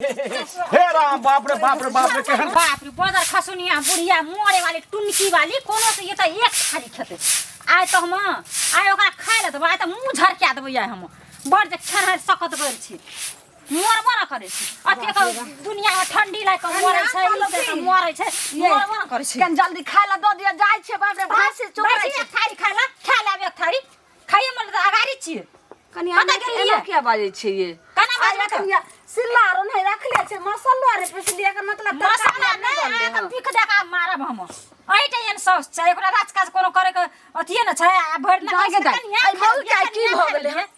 हे राम, बाप रे बाप रे बाप रे, केहन बाप रे, बदर खसुनिया बुढ़िया मरे वाली टुनकी वाली कोनो से ये त एक थारी खेते। आइ त हम आइ ओकरा खाइ लए देबै, आइ त मुँह झरका देबै। आइ हम बड़ जे खेनाइ सकत गेल छी, मरबो न करै छी। अतेक दुनिया में ठंडी लागि कऽ मरै छै, ई छै तऽ मरै छै, मरबो न करै छै। कनि जल्दी खाय लए दऽ दिअ, जाइ छियै। बाप रे, भासी चुकरै बैसी छै। एक थारी खाय लए, खाय लेब एक थारी खाइए मन तऽ अगाड़ी छियै। कनि कतऽ गेलियै? एना किया बाजै छियै? केना बाजबै तऽ? कनिया सिल्ला आरो नहि रखले छै, मसालो आर पिसलियै, एकर मतलब तरकारी मसाला आर नहि बनलै अहाँके हँ। बिख दए कऽ आब मारब हम। एहिटा एहन साउस छै, ओकरा राज काज कोनो करे के अथिये ने छै। आ भरि दिना दाइ गे दाइ, कनिया एहि खाइ मौगी के आइ लिअ, की कनिया भऽ खाइ गेलै लिअ। हँ?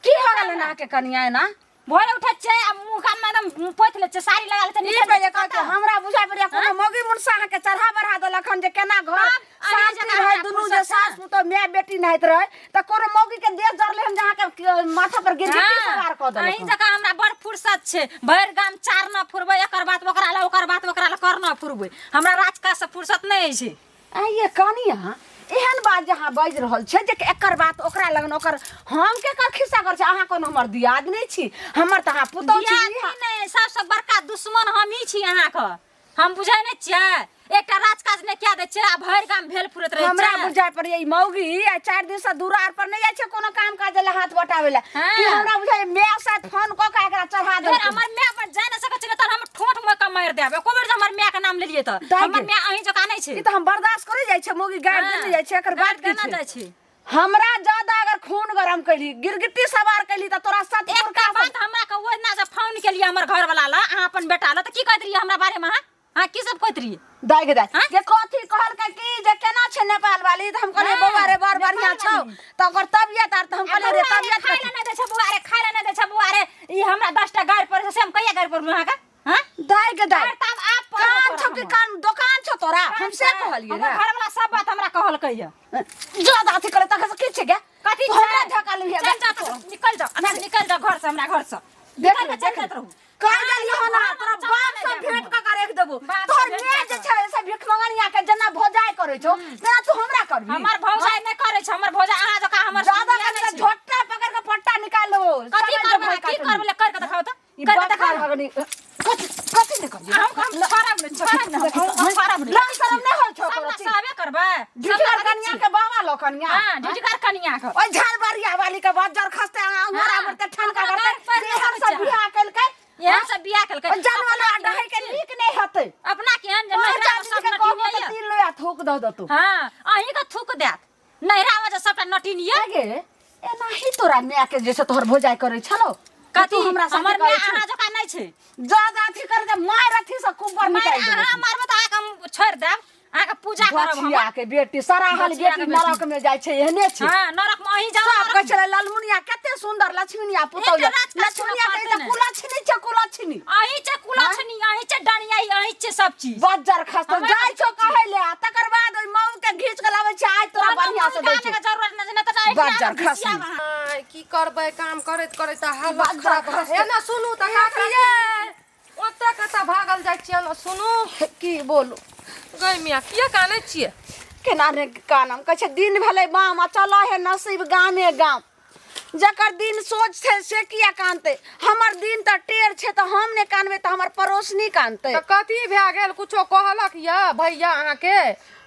की भऽ गेलै अहाँके कनिया एना? भोरे उठै छियै आ मुँह कान मे एकदम पोति लै छियै, साड़ी लगा लै छियै, ई निकलि जाइ बजे छियै कहते कतऽ। हमरा बुझाइ पड़ैया कोनो मौगी मुनसा अहाँके चढ़ा बढ़ा देलक हन जे केना घर तब अहीं शांति जकाँ रहै, हमरा दुनू फुर्सत जे छै सास ने। पुतोह माय बेटी नहाइत रहै तऽ कोनो मौगी के देह जरलै हन जे अहाँके माथा पर गिरगिटी सवार कऽ देलक अहीं हन। जकाँ हमरा बड़ फुर्सत छै। भरि गाम चार न फुरबै, एकर बात ओकरा लए, ओकर बात ओकरा लए कर न फुरबै। हमरा राजकाज से फुर्सत नहि अछि। आइये कनिया, एहन बात जे अहाँ बाजि रहल छियै जे एकर बात ओकरा लगन ओकर, हम केकर खिस्सा करै छी? अहाँ कोनो हमर दियाद नहि छी, हमर तऽ अहाँ पुतहु छी। दियादनी नहि, सबसँ बड़का दुश्मन हमही छी अहाँके। हम बुझै नहि छियै, एकटा राजकाज नहि कए दै छियै आ भरि गाम भेल फुरैत रहै हमरा छै। बुझाइ पड़ैया ई मौगी आ 4 दिनसँ दूरा आर पर नहि जाइ छै कोनो काम काज लए हाथ बटाबै लए। कि हमरा बुझाइ माय साथ फोन कऽ के एकरा चढ़ा फेर देलकै। हमर माय पर जा नहि सकै छै, तऽ हम ठोंठ में के मारि देब। एको बेर जे हमर माय के नाम लेलियै तऽ दाइ हमर गे। माय अहीं जकाँ नहि छै। ई तऽ हम बर्दाश्त करे जाइ छै, मौगी गारि देने जाइ छै, एकर बात की देना छै? जाइ छै। हमरा ज्यादा अगर खून गरम कैली, गिरगिट्टी सवार कैली तऽ तोरा सत एकटा पुरखा बात हमरा के ओहि दिना जे फोन केलियै हमर घर वाला ला, अहाँ अपन बेटा ला, तऽ की कहैत रहियै हमरा बारे में? अहाँ अहाँ की सब कहैत रहियै? दाइ गे दाइ हाँ? जे कथी कहलकै की जे केना छै नेपाल वाली, तऽ हम कहलियै हाँ, बौआ रे, बड़ नेपाल बढ़िया छौ। वाली। तऽ ओकर तबियत आर, तऽ हम आ कहलियै रे बौआ रे, तबियत खाय कथी? ला नहि दै छै बौआ रे, खाय ला नहि दै छै बौआ रे, ई हमरा 10 टा गारि पड़ै छै, से हम कहिया गारि पड़लहुँ अहाँके? हाँ? दाइ गे दाइ, गारि तऽ आब पड़बो कान करब छौ कि हमर। कान दोकान छौ तोरा? हम से कहलियै हमर रे घरवला सब बात हमरा कहलकै ये। ज्यादा अथी करे तखन से की छै गे? कथी तू छै? हमरा झका लिहे। चल जा तऽ, निकल जा एतऽ से, निकल जा घर से, हमरा घर से देख निकल ले, के चल देख ले। जाइत रहू। कह देलियै हन हाँ, तोरा चल बाप नहि से देब भेंट हम। कऽ के राखि देबो। बाप से तोहर भेंट माय कऽ जे कऽ। छै से भिख मंगनिया के जेना भौजाइ करै छौ तेना तू हमरा करबी? हमर भौजाइ नहि करै छै, हमर भौजाइ अहाँ जकाँ हमर ज्यादा सुनिया कनि नहि तऽ छै। झोटा पकड़ के पट्टा निकालि देबो। कथी समझ करबै? भाई की काटनी। करबै? कर के देखाउ तऽ, ई कर के बात देखाउ। भगनी कथी कथी नहि करबी? हम छोड़ब नहि, छोड़ब नहि, हम छोड़ब नहि। लाज शरम नहि होइ छौ सब करो ने चीज? सहबे करबै। झिझिकर कनिया के बाबा लो कनिया। हाँ, झिझिकर कनिया के। ओइ झाड़बारिया वाली के बज्जर खसते अंगोरा हाँ, बरते ठनका ओकरा करते गारि पड़ि जे हम नहि सब सकै छै। बियाह केलकै। इएह सब बियाह केलकै। ओइ जानवर अपना डहै के केहन नीक नहि हेतै। अपना केहन जे तोहर नैहरा मे चाची सब के कहबो नटिने तऽ यऽ। तीन लोया थूक दऽ देतौ। हाँ, अहीं के थूक देत नैहरा मे जे सबटा नटिन यऽ। गे, एनाही तोरा माय के जैसे तोहर भौजाइ करै छलौ? कथी? तू हमरा साथे हमर माय करै छौ? अहाँ जकाँ नहि छै। ज्यादा अथी कर दे, मार अथी से कुबर मारि निकालि देबो। अहाँ मारबै तऽ अहाँके हम छोड़ि देब, अहाँके पूजा करब हम। बचिया के बेटी, सराहल बचिया के बेटी बेटी। नरक में जाइ छै, एहने छै। हाँ, नरक मे अहीं जाउ। सब नरक कहै मे। छलै ललमुनिया कते सुंदर लक्ष्मीनिया पुतौह एकटा राज काज लक्ष्मीनिया कोनो के करतै तऽ नहि। कुलक्षणी छै, कुलक्षणी। अहीं छै कुलक्षणी, अहीं छै डनिया, अहीं छै सब चीज। बज्जर खसतो हमरा जाइ छौ कहै ले आ तकर बाद ओहि मऊ के घीच के लाबै छै। आइ तोरा कोनो बढ़िया से मौका दै आनैके छौ। जरूरत नहि छै, नहि तऽ एहिठिना बज्जर घिसियाब खसनी। अहाँ। आय, की करबै, काम करैत करैत तऽ हालत बज्जर खराब भऽ खसतै। हे ने। सुनू तऽ काकी यै, ओतऽ कतऽ भागल जाइ छियै ने? सुनू। की बोलू? गै मिया, किया कानै छियै? केना ने कानम? कहै छै दिन भेलै बाम आ चल हे नसीब गामे गाम। जकर दिन सोच छै से किया कानतै? हमर दिन तऽ टेढ़ छै, तऽ हम नहि कानबै तऽ हमर पड़ोसनी कानतै? तऽ कथी भए गेल? कुछो कहलक यऽ भैया अहाँके?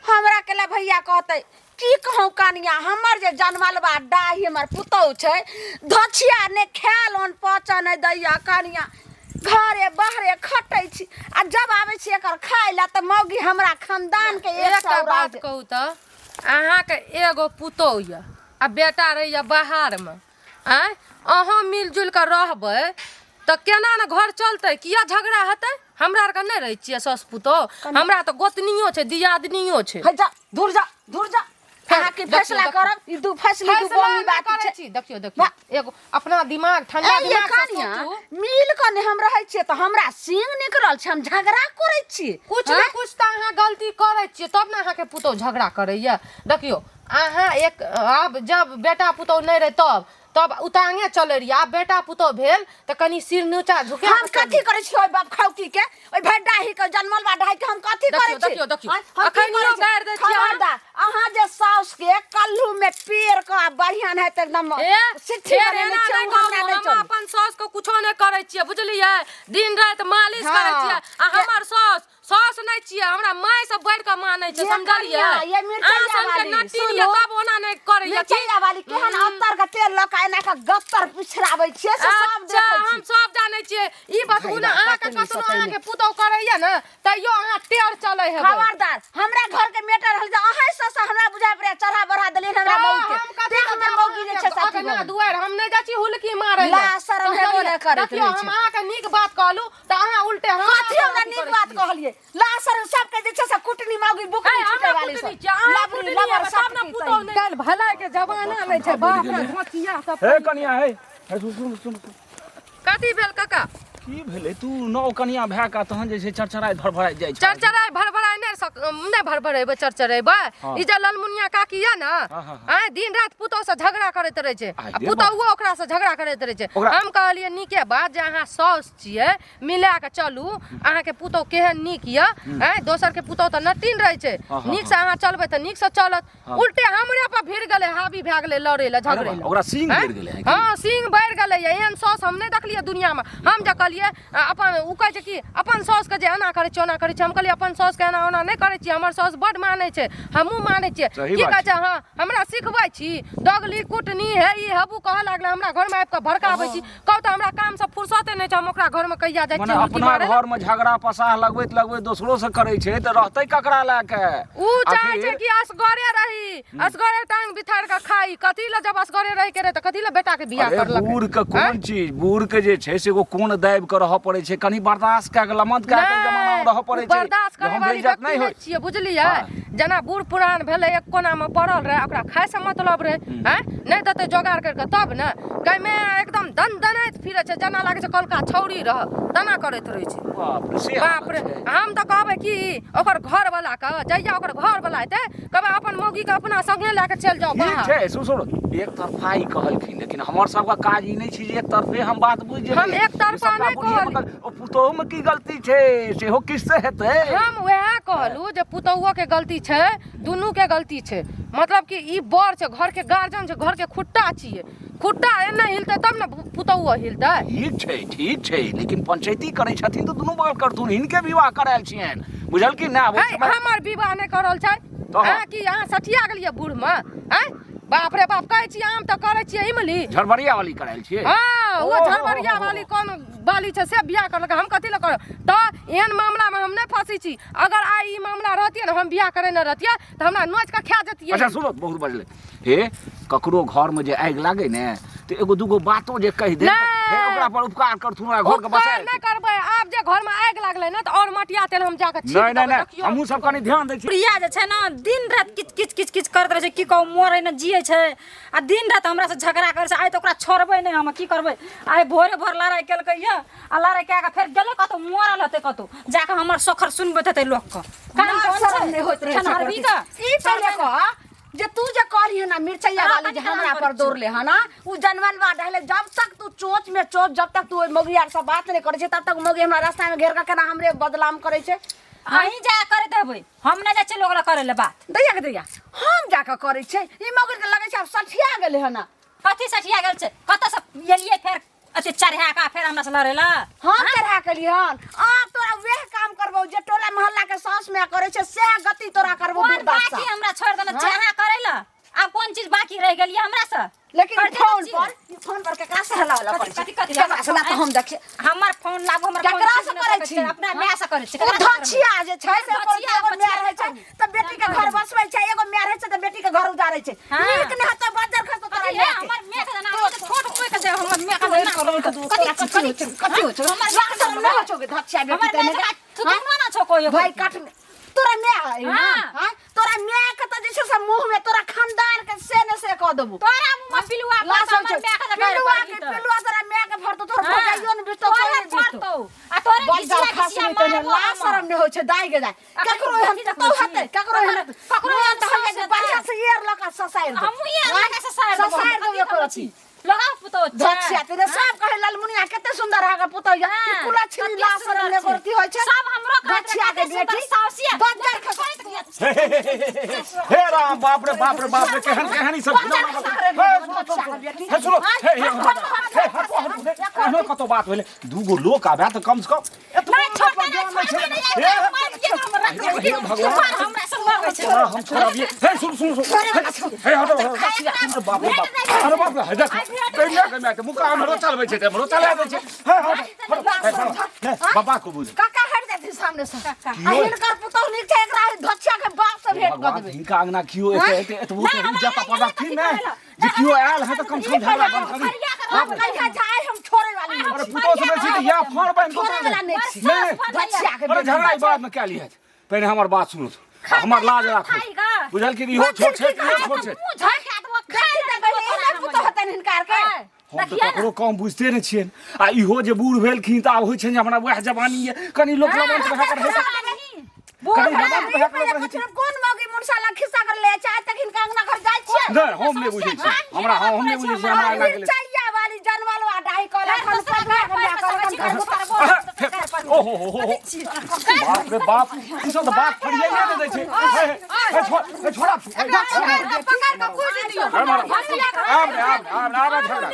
हमरा केला भैया कहतै? की कहूँ कनिया, हमर जे जनमलबा डाही हमर पुतहु छै, धोछिया ने खायल ओन पचऽ नहि दैया कनिया। घरे बाहरे खटै छी आ जब आबै छी एकर खाय लए तऽ मौगी हमरा खानदान के एक एकटा सौ बात राज। कहू तऽ, अहाँके एगो पुतोहु यऽ आ बेटा रहैया बाहरमे। आँय, अहाँ मिलजुलि कऽ रहबै तऽ केना ने घर चलतै? किया झगड़ा हेतै? हमरा आरके नहि रहै छियै साउस पुतोहु? हमरा तऽ गोतनियो छै, दियादनियो छै। हे जा, दूर जा, दूर जा। फेर अहाँके देखियौ, फैसला देखियौ। करब ई दू फैसली दू फैसला बोनी नहि बात करै छै। छी। देखियौ देखियौ, एगो अपना दिमाग ठंडा ए, ये दिमाग से कनिया, सोचू। मिल कऽ ने हम रहै छियै तऽ हमरा सींग निकलल छै, हम झगड़ा करै छियै? कुछ ने कुछ तऽ अहाँ गलती करै छियै तब ने अहाँके पुतोहु झगड़ा करैया। देखियौ, अहाँ एक आब जब बेटा पुतोहु नहि रहै तब तब उतांगे चलै रहियै। आब बेटा पुतोह भेल तऽ कनि सिर नीचा झुका हम कथी करै छी ओहि बाप खौकी के, ओहि भैडाही के जनमल बा ढाई के हम कथी करै छी? देखियौ, देखियौ। आँय, हम की अखनियो करै छी? गारि दै छियै अहाँ। खबरदार, अहाँ जे साउस के कल्लू में पेड़ के आ बढ़िया नहि तऽ एकदम ए, सिट्ठी फेर बनेने एना छियै, नहि ओ हमरा कहू, नहि हम चली। अपन साउस के कुछो नहि करै छियै, बुझलियै? दिन राति मालिश करै हाँ। छियै आ हमर साउस साउस नहि छियै, हमरा माय से बढ़ि कऽ मानै छै, ये समझलियै? कनिया, ये मिरचैया अहाँ सनके वाली, नट्टी सुनू। लिअ तब ओना नहि करैया की? मिरचैया वाली केहन अत्तर के तेल लऽ कऽ एना कऽ गत्तर पिछड़ाबै छियै से सब अच्छा देखै हम छी। सब जानै छियै। ई बतबू ने, भाई बा, अहाँके कतनी कतनो सतैले। अहाँके पुतहु करैया ने तैयो अहाँ टेढ़ चलै हेबै। खबरदार, हमरा घर के मेटर हल जे अहै से से हमरा बुझाइ पड़ै चढ़ा बढ़ा देलियै हमरा तऽ मौगी के। हम कथी तें हमर करब मौगी जे छै अहाँके? से अथी अगना भऽ गेल। दुआरि हम नहि जाइ छी हुलकी मारै लए। ला, शरम हेबो नहि करैत देखियौ, रहै हम छै। अहाँके नीक बात कहलहुँ तऽ अहाँ उल्टे हमरा कथी पर हमरा अथी नीक करै बात छियै। कहलियै? ला शरम सबके जे छै से कुटनी मौगी बुकनी ऐ, छीटै हमरा वाली कुटनी सब। छियै, अहाँ लबरी कुटनी लबर हेबै, तब ने सब पुतहु नहि। काल्हि भलाइ के जमाना नहि छै, बाप रे, धोतिया सब। हे कनिया, हे हे, सुन सुन सुन। कथी भेल काका? की भेलै? तू नव कनिया भए कऽ तहन जे छै चरचराइ धड़फड़ाइत जाइ छै। चरचराइ भड़भड़ाइ नहि सक, नहि भड़भड़ेबै चरचरेबै। हाँ। ई जे ललमुनिया काकी यऽ ने, हाँ, हाँ, आँय, दिन राति पुतोह से झगड़ा करैत रहै छै आइ आ रे पुतोहुओ ओकरा से झगड़ा करैत रहै छै। ओकरा- हम कहलियै नीके बात जे अहाँ साउस छियै, मिला कऽ चलू, अहाँके पुतोह केहन नीक यऽ। आँय, दोसर के पुतोह तऽ नटीन रहै छै। हाँ, हाँ, नीक से अहाँ चलबै तऽ नीक से चलत। हाँ। उल्टे हमरे पर भिड़ गेलै, हावी भए गेलै लड़ै लए, झगड़ै अरे लए। ओकरा सींग आँय? बढ़ि गेलै है की? हाँ, सींग बढ़ि गेलै। एहन साउस हम नहि देखलियै दुनियामे। हम जे कहलियै अपन ओ कहै छै कि अपन साउसके जे एना करै छियै ओना करै छियै। हम कहलियै अपन साउसके एना ओना नहि करै छियै, हमर साउस बड्ड मानै छै, हमहूँ मानै छियै। सही की बात कहै छै। छै? हाँ, हमरा सिखबै छी दगली कुटनी हे ई हेबू कहऽ लागलै। हमरा घरमे आबि कऽ भड़काबै छी। कहू तऽ हमरा कामसँ फुर्सते नहि छै, हम ओकरा घरमे कहिया जाइ मने छियै हुलकी अपना मारै लए? घर में झगड़ा पसाह लगबैत लगबैत दोसरो से करै छै तऽ रहतै ककरा लए के? ऊ चाहै छै आखिर कि असगरे रही, असगरे टांग बिथारि कऽ खाई। कथी लए? जब असगरे रहे के रहे तऽ कथी लए बेटा के बियाह अरे करलकै? बूढ़ के आँय? कोन चीज, बूढ़ के जे छै से एगो कोन दाबि के रहऽ पड़ै छै, कनि बर्दाश्त कए के लमत कए के जमाना मे रहऽ नहि, पड़ै उ छै बर्दाश्त जे करे हम वाली बेइज्जत व्यक्ति नहि नहि होइ। छियै, बुझलियै? हाँ। जेना बूढ़ पुरान भेलै, एक कोना मे पड़ल रहै, ओकरा खाय से मतलब रहै। आँय, नहि देतै जोगाड़ करि कऽ तब ने गायमे एकदम दनदनाइत फिरै छै, जेना लागै छै कलका छौरी रह तेना करैत रहै छै। बाप रे, से बाप रे, हालत छै। हम तऽ कहबै कि ओकर घरवला के, जहिया ओकर घरवला एतै कहबै अपन मौगी के अपना संगे लए कऽ चलि जाउ ठीक बाहर। छै, सुन सुन, एक तरफा ही कहलखिन, लेकिन हमर सबके काज ई नहि छै जे एक तरफे हम बात बुझि जेबै। हम एक तरफा सबटा नहि बुझिए कहली। मतलब, ओ पुतोहु मे की गलती छै सेहो किछु तऽ हेतै। हम वएह कहलहुँ जे पुतोहुओ के गलती छै, दुनू के गलती छै। मतलब कि ई बड़ छै, घर के गार्जियन छै, घर के खुट्टा छियै, खुट्टा एना हिलतै तब ने पुतोहुओ हिलतै। ठीक छै, ठीक छै, लेकिन पंचायती करै छथिन तऽ दुनू बगल करथुन। हिनके विवाह करायल छियनि, बुझलखिन ने? आब ओहि है, समय हमर विवाह नहि करल छै। तहन? अहाँ की अहाँ सठिया गेलियै बूढ़ मे? आँय, बाप रे बाप, कहै छियै आम तऽ करै छियै इमली। झड़बड़िया वाली करायल छियै? हाँ, ओ ओहो, झड़बड़िया हो, हो, वाली कोन वाली छै से बियाह करलकै, हम कथी लए करब? तऽ एहन मामलामे हम नहि फँसै छी। अगर आइ ई मामला रहतियै ने, हम बियाह करे ने रहतियै तऽ हमरा नोचि कऽ खा जतियै। अच्छा सुनो, बहुत बजलै। हे, ककरो घर में जे आगि लागे ने तऽ एगो दूगो बातो जे कहि दे, नहि। हे ओकरा पर उपकार करथुन, ओकरा घर के उपकार बसाय। नहि करबै। आब जे घर में आगि लागलै ने तऽ और मटिया तेल हम जाके छीट नहि नहि देबै, नहि, देखियौ। हमहूँ सब कनि ध्यान दै छी। प्रिया जे छै ने दिन राति किच किच किच किच करैत रहै छै। की कहू, मरै ने जियै छै आ दिन राति हमरा से झगड़ा करै छै। आइ तऽ ओकरा छोड़बै नहि हम। की करबै, आइ भोरे भोर लड़ाइ केलकै यऽ आ लड़ाइ कए कऽ फेर गेलै कतहु, मरल हेतै कतहु जाकऽ, हमर सोखर सुनबैत हेतै लोकके। कान ना कोन शरम छै? नहि होइत रहै छै छनहरबी एकरा। के? ई पहिले कह जे तू जे कहली ना मिरचैया हाँ, वाली जे कनि हमरा कनि पर दौड़ले हन, उ जनमल बा डहले, जब तक तू चोच में चोच, जब तक तू ओहि मौगी आर से बात नहीं करै छै तब तक मौगी हमरा रास्ता में घेर के केना हमरे बदनाम करै छै? अहीं जा करैत हेबै, हम नहि जाइ छियै लोक लग करै लए बात। दैया के दैया, हम जाके करै छै। ई मौगी के लगै छै आब सठिया गेलै हन। कथी सठिया गेल छै? कतऽ से एलियै फेर अथी चढ़ा कऽ फेर हमरा से लड़ै लए? हम चढ़ा के हन? आब तोरा वएह काम करबौ जे टोला मोहल्ला के सास में करै छै, सएह गति तोरा करबौ। कोन दुर्दशा बाकी हमरा छोड़ देने छै अहाँ करै लए? आब कोन चीज बाकी रहि गेल ये हमरा से? लेकिन करते तऽ फोन छी। पर, ई फोन पर केकरा से हल्ला उल्ला कथी करै छै? कथी कथी? केकरा से? ला तऽ हम देखिए। हमर फोन लागू, हमर फोन केकरा से छीन नहि करै सकै छी? छै, अपना माय से करै छी। ओ केकरा से करबै? धछिया जे छै से धछिया, एगो माय बचिया रहै छै तऽ बेटी के घर बसबै छै, एगो माय रहै छै तऽ बेटी के घर उजारै छै। हाँ। नीक नहि हेतौ, बज्जर खसतौ तोरा कथी हे, माय के। हमर माय के जेना ओते छोट कोइ के जे हमर माय के जेना कथी कथी कथी कथी होइ छौ? हमर लाज शरम नहि होइ छौ गे धछिया बेटी? हमर तैने माय गे? जकाँ थुथुनो ना छौ कोइ। भाई काट, तोरा माय है ना? हाँ। हाँ? तोरा माय के तऽ जे छै से मुँह में तोरा खानदान के से ने से कऽ देबो। तोरा मुँह में पिलुआ लाज पड़तौ, शरम हमर छौ। माय के जे घर पिलुआ पर के जीतौ। पिलुआ तोरा माय के फरतौ, तोहर हाँ। भौजाइयो ने बितौ, तोरे कोइ ने बितौ। फरतौ आ तोरे बड़ घिसिया जाल खास घिसिया नहि तैने मारबो लाज हम। शरम नहि होइ छै दाइ गे दाइ। अखन ककरो एहन कथी देखबै पुतहु छी? हेतै, ककरो एहन ककरो एहन तऽ सास हम हेतै। बढ़िआँ से एयर लऽ कऽ ससारि देब। हमहूँ एयर लऽ कऽ ससारि देबौ, ससारि हम देब कथी एको देखबै रत्ती। छी? लगाओ पुतौ धछिया ते सब कहे ललमुनिया कते सुंदर अहाँके पुतौ या हाँ, कुला छिनी कते लासन सुंदर ने छै। गोरती होइ छै सब हमरो कहत धछिया के कते सुंदर बेटी साउसिया बज्जर खसा हे, हे, हे, हे, हे, हे राम बाप रे बाप रे बाप रे केहन केहन ई सब खिलौना बता- हे, सुनो, सुनो, सुनो, हे सुनो हे हे हे हटो हटो हे, एहनो कतौ बात भेलै दूगो लोक आबे तऽ कम से कम एतबो नहीं छोड़ते मतलब ज्ञान नहीं नहि छै। छोड़ते नहीं हे, मार दिए हम रख हे भगवान हमरा सब लगै छै तोरा हम छोड़ाबिए हे सुन सुन सुन हे हटो हटो अरे बाप रे बाप अरे बाप रे हे देख कहिया के माय के मुका हमरो चलबै छै हमरो चला दै छै हे हटो हटो हे छोड़ो हे बाबा को बुझ काका हट जाथिन सामने से आ कियो? हिनकर पुतौ नीक छै एकरा धछिया के बाप से भेंट कऽ भगवान देबै हिनका अंगना कियो एते एते एतबो नहीं, तऽ हमरा इज्जत नहीं अपन रखथिन कथी ने कहला। जे कियो आयल है तऽ कम से कम झगड़ा बंद करी हम कहिया जाय हम छोड़े वाली नहीं अरे छी। पुतोह से बेसी तऽ इएह फड़ बान्हि कऽ छोड़े वाला नहीं छी नहि धछिया के अरे बेटी झगड़ा ई बाद में कए लिहत पहिने हमर बात सुनू आ हमर लाज राखू खाइगा। बुझल कि इहो छोट छै इहो छोट छै मुँह झड़का देबो देखी तऽ पहिले एहने पुतौ हेतनि हिनकर के हम तऽ ककरो कम बुझते नहि छियनि आ इहो जे बूढ़ भेलखिन तऽ आब होइ छनि जे हमरा वएह जवानी यऽ कनि लोक लवंत भए कऽ रहै छै बूढ़ कनि लवंत भए कऽ लोक रहै छै कोन मौगी मुनसा लग खिस्सा कर ले छै आइ तक हिनका अंगना घर जाइ छियै नहि हम नहि बुझै छियै हमरा हँ हम नहि बुझै छियै हमरा अंगना गेलै मिरचाइया वाली जनमलवा डाही कहलक हम सजवा के बियाह कहलक ओ हो हो हो हो बाप रे बाप ई सब तऽ बात फरियाइए नहि दै छै हे, हे, छोड़ हे, छोड़ा पकड़ के कूट दियौ आब रे आब आब आब झगड़ा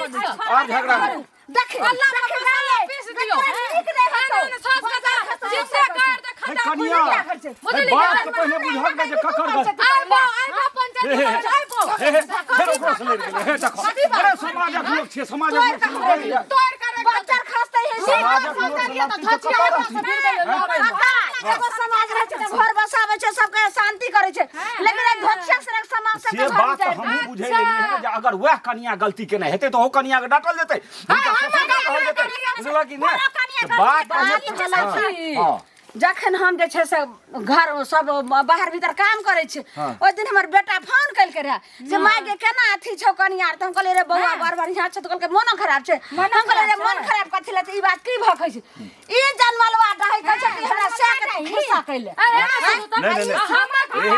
आब झगड़ा नहि। देख अल्लाह के मसाला पीस दियौ नीक नहि हेतौ एना सास के जिते कर दे हे खटा कनिया हे बाप के पहिने बुझल नहि जे ककर गल आबो आबो पंचायत हे, हे, आबो हे हे फेर ओकरो से लड़ि गेलै हे देखो अरे समाजक लोक छियै समाजक लोक छियै तोड़ कर बच्चर खसते है समाजक लोक से लड़ती तऽ कतऽ रहती एगो समाज रहै छै तऽ घर बसाबै छै सबके शांति करै छै लेकिन एहि धोखिया से समाज से सबके घर बात उजाड़ि हमहूँ बुझै लेलियै हँ जे अगर वएह कनिया गलती केने हेतै तऽ ओहो कनिया के डांटल जेतै हुनका ससुर के कहल जेतै बुझलक कि नहि तऽ बात पहिने हँ जखन हम जे छै से घर सब बाहर भीतर काम करै छी ओहि दिन हमर बेटा फोन केलकै रहए जे माय गे केना अथी छौ कनिया तऽ हम कहलियै रे बौआ बड़ बढ़िआँ छौ तऽ कहलकै मोनो खराब छै हम कहलियै रे मोन खराब कथी लए तऽ ई बात की भऽ कहै छै ई जनमलवा डहै कहै छै कि हमरा सएह के तू खिस्सा कैले अरे सुनू तऽ नहि नहि नहि हमर हे,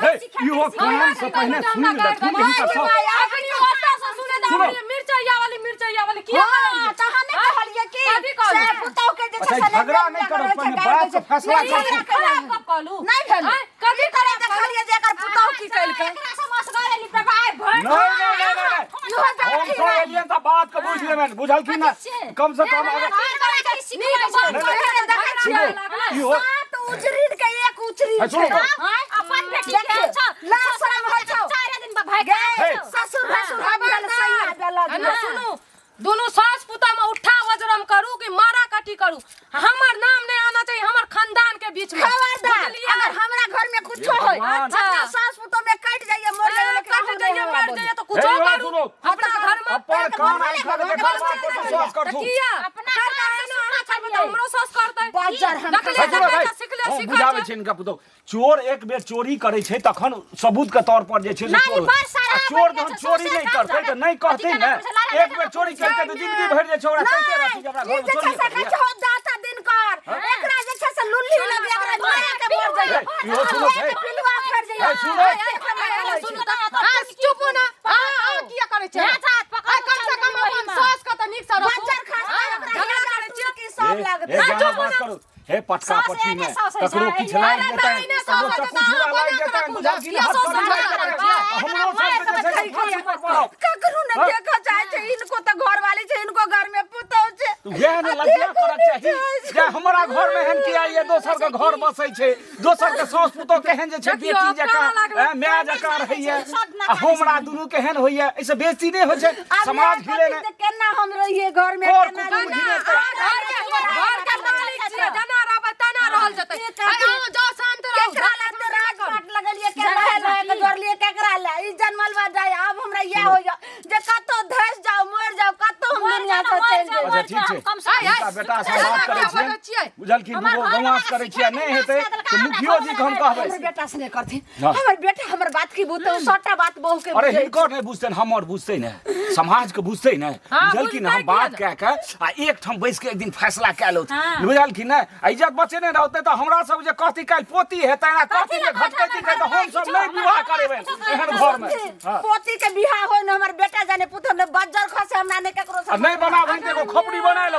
हे, इहो कान से पहिने सुनि लेथुन जे हिनकर सब अखनी ओतऽ से सुने तऽ सुनो। हमर मिरचैया वाली मिरचैया वाली किया हाँ, तहन नहि कहलियै कि कथी कहलियै? से पुतहु के जे छै अच्छा, से झगड़ा नहि नहि करब, रहै छै, पहिने गारि बात दै छै। के फैसला नहि, करथुन। झगड़ा केला। कब कहलू नहि भेल आँय, कथी की करे देखलियै जे एकर पुतहु की केलकै एकरा से मसगरे लिपटबाय भरि नहि नहि नहि नहि नहि इहो हम जानथिन सब एलियन तऽ बात के बुझि लेबनि बुझलखिन ने कम से कम अगर सुनू इहो सात उजरीन के एक उजरीन है, सुनू। छै। अपन बेटी के देखियौ, छौ लाज शरम होइ छौ। चारि दिन पर भागि गे, हे। ससुर भसुर हम भेल सैया देलक ना सुनू दुनू सास पुता में उठा वजरम करू कि मारा कटी करू हमर नाम नहीं आना चाहिए हमर खानदान के बीच में खबरदार बुझलियै? अगर हमरा घर में कुछो होय भगवान। अपना सास पुतोह में कटि जाइए मर जाइए लेकिन कट अहाँ जाइए नहि मर हमरा जाइए तो हे कुछो यौ, करू सुनू। अपना घर में अपन कान आँखि के देखल बात पर विश्वास तऽ करथुन किया अपना कर घर के से एना अहाँ सुनना करबै तऽ हमरो सास करतै बज्जर हम देखलियै हे सुनो, तऽ हे, बेटा सिखले हम सिखै बुझाबै छै छी हिनका पुतोह चोर एक बेर चोरी करै छै तखन सबूत के तौर पर जे छै से नहीं, चोर बड़ सारा आ चोर बनि गेल जहन छै, चोरी सौंसे नहि काम करतै तऽ झाड़ा। नहि कहतै अथी ने केना पड़ै छै, लारा एक बेर चोरी केलकै तऽ जिंदगी भरि जे छै ओकरा कहिते रहतै जे हमरा ई घरमे जे छै चोरी से कहै छै हो दाता दिनकर एकरा जे छै से लुल्ली लगे एकरा माया के मर हे, जाइए इहो सुनो हे पिलुआ फड़ जाइए हे, सुनो। हे, सुनू तऽ अहाँ चुप ना अहाँ अहाँ किया करै छियै ना चाहत, पकड़ आइ कम से कम अपन सास के तऽ नीक से रखू बज्जर खास आँ, झगड़ा करै छियै की सब लागत हे जाना बात करू हे पटका सास पटकी एहने में सास होइ ककरो छै, किछु लागि अरे जेतै नहि, नहि, सास ककरो होइ छै चक्कू छुरा तऽ लागि अहाँ जेतै कोना बुझल कि किया हथकड़ी सास लागि झगड़ा जेतै करबै? हमरो सबके जे छै से फांसी पर पड़ब ककरो न हाँ? देखऽ चाहै छै इनको तऽ घर वाली छै इनको घर में पुतहु छै वएह ने लज्जा करक चाही जे हमरा घर में एहन किया ये दोसर के घर बसै छै दोसर के सास पुतोह केहन जे छै देखियौ, बेटी आब जकाँ कानऽ लागलै। माय जकाँ रहैया सब आ हमरा दुनू केहन होइया एहिसँ बेसी नहि होइ छै आब समाज इएह घिरे कथी ने जे केना हम रहिए घर में कर केना कुटुम्ब रहिए? घिरे अहाँ घर के मालिक छियै जेना रहबै तेना रहल जेतै ई आइ कथी? अहाँ जाउ शान्त रहू केकरा ला ते राजपाट लगलिए केकरा ला के जोड़लिए केकरा ला ई जनमल बा जाय आब हमरा इएह होइया जे कतौ धस जाओ मर जाओ कतौ हम दुनिया से चलि जाओ अच्छा ठीक छै कम से हिनका बेटा से बात करै बजै छियै छियै। बुझलखिन हमर दूगो घरवला गवास करै छियै सिखा नहि देलकै, हेतै सिखा देलकै। तऽ मुखियो जी के हम कहबै। हमर बेटा से नहीं करथिन। हाँ। हमर बेटा हमर बात की बुझते, उ सबटा बात बहू के अरे बुझै। हिनकर नहि बुझतनि, हमर बुझतै ने, समाज के बुझतै ने। हाँ, बुझल कि ने? हम बुझतै बात किया? कए के आ एक ठाम बैस के एक दिन फैसला कए लौत। हाँ। बुझल कि ने? आ इज्जत बचेने रहतै तऽ हमरा सब जे कहती काल्हि पोती हेतै आ कहती जे घटकैती तऽ हम सब नहि विवाह करेबै एहन घर में। हाँ। पोती के बियाह होय ने, हमर बेटा जाने पुतहु ने बज्जर खसे, हमरा ने केकरो से आ नहि बनाबनि तऽ एगो खोपड़ी बना लो।